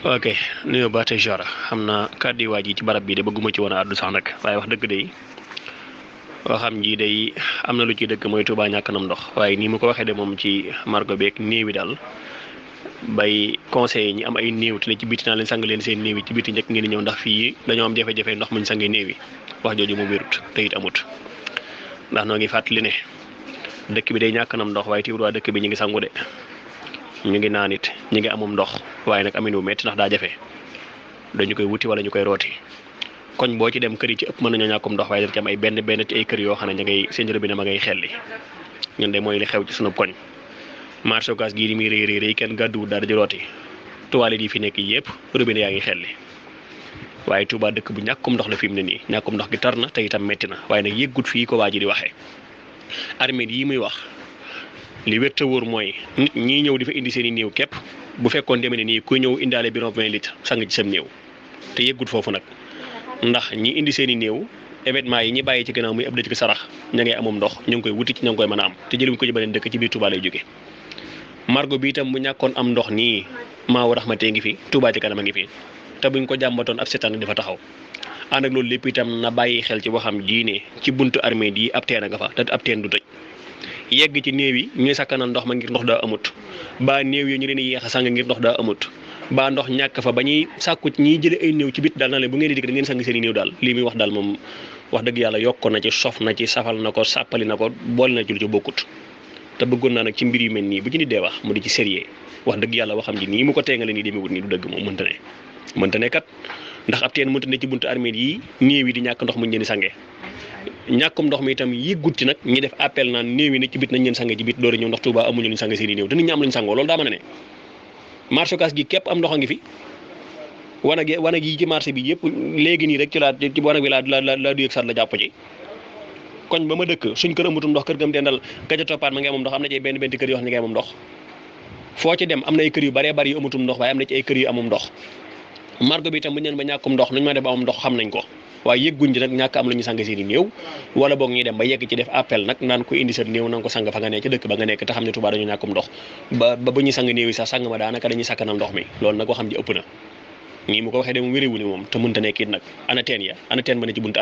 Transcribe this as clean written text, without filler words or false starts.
ok nuyu ba tey Jora xam naa kàddu waa ji ci barab bi de bëgguma ci woon a àddu sax nag waaye wax dëgg de waxam ji day am na lu ci dëgg mooy Touba ñàkk nam ndox waaye nii mu ko waxee de moom ci margo beeg néew yi daal bay conseillé ñi am ay néew te ne ci biti naa leen sang leen seen néew yi ci biti njëkk ngeen di ñëw ndax fii dañoo am jafe-jafe ndox muñ sangee néew yi wax jooju mu wérut te it amut ndax noo ngi fàttali ne dëkk bi day ñàkk nam ndox waaye tiwul waa dëkk bi ñu ngi sangu de ñu ngi naan it ñu ngi amum ndox waaye nag amin wu métti ndax daa jafe dañu koy wuti wala ñu koy rooti koñ boo ci dem kër yi ci ëpp mën nañoo ñàkkum ndox waaye daf ci am ay benn ci ay kër yoo xam ne ña ngay seen robinet ma ngay xelli ñun de mooy li xew ci sunu koñ marché Ocass gii di muy rëy rëy kenn gàdduwul daal di rooti toilette yi fi nekk yëpp robinet yaa ngi xelli waaye Touba dëkk bu ñàkkum ndox la fi mu ne nii ñàkkum ndox gi tar na te itam métti na waaye nag yëggut fii ko waa ji di waxee armée yi muy wax li wér te wóor mooy nit ñi ñëw di fa indi seen i néew képp bu fekkoon demee ne nii ku ñëw indaale bidon 20 litres sang ci sam néew te yëggut foofu nag ndax ñi indi seen i néew événement yi ñi bàyyi ci gannaaw muy ab dëkk sarax ña ngay amum ndox ñu ngi koy wuti ci ña ngi koy mën a am te jëluñ ko ci beneen dëkk ci biir Touba lay jóge margo bi itam bu ñàkkoon am ndox nii Maawu Rahmate ngi fi Touba ci kanam a ngi fi te buñ ko jàmbatoon ab seetaan dafa taxaw ànd ak loolu lépp itam na bàyyi xel ci waxam jii ne ci buntu armée yi ab teen a nga fa te ab teen du tëj yegg ci néew yi ñuy sakkanal ndox ma ngir ndox daa amut ba néew yi ñu leen yéex a sang ngir ndox daa amut ba ndox ñàkk fa ba ñuy sàkku ñiy jële ay néew ci bit daal na leen bu ngeen di dikk da ngeen sang seen i néew daal lii muy wax daal moom wax dëgg yàlla yokk na ci sof na ci safal na ko sàppali na ko boole na ci lu ci bokkut te bëggoon naa nag ci mbir yu mel nii bu ci nit dee wax mu di ci sérieux wax dëgg yàlla waxam ji nii mu ko teengale nii demewut nii du dëgg moom mënta ne kat ndax ab teen mënta ne ci buntu armée yi néew yi di ñàkk ndox muñ leen di sange ñàkkum ndox mi itam yëggut ci nag ñi def appel naan néew yi ne ci bit nañ leen sange ci bit door a ñëw ndax Touba amuñu luñ sange seen i néew te nit ñi am luñ sangoo loolu daa mën a ne marché Ocass gi képp am ndox a ngi fi wanag yi ci marché bi yëpp léegi nii rek ci laa ci wanag bi laa du yëg sat la jàpp ci koñ ba ma dëkk suñ kër amutum ndox kër gam dendal ka ca toppaat ma ngi amum ndox am na ci ay benn kër yoo xam ne ngi amum ndox foo ci dem am na ay kër yu baree bari yu amutum ndox waaye am na ci ay kër yu amum ndox margo bi itam bu ñu leen ba ñàkkum ndox nuñu ma def ba amum ndox xam nañ ko waaye yëgguñ ci nag ñàkk am lu ñu sang seen i néew wala boog ñuy dem ba yegg ci def appel nag naan ko indi sa néew na nga ko sang fa nga nekk ci dëkk ba nga nekk te xam ne Touba dañu ñàkkum ndox ba bu ñuy sang néew yi sax sang ma daanaka dañuy sakkanal ndox mi loolu nag waxam ji ëpp na nii mu ko waxee de moom wéréwu ni moom te mënta nekk it nag ana teen ba ne ci buntu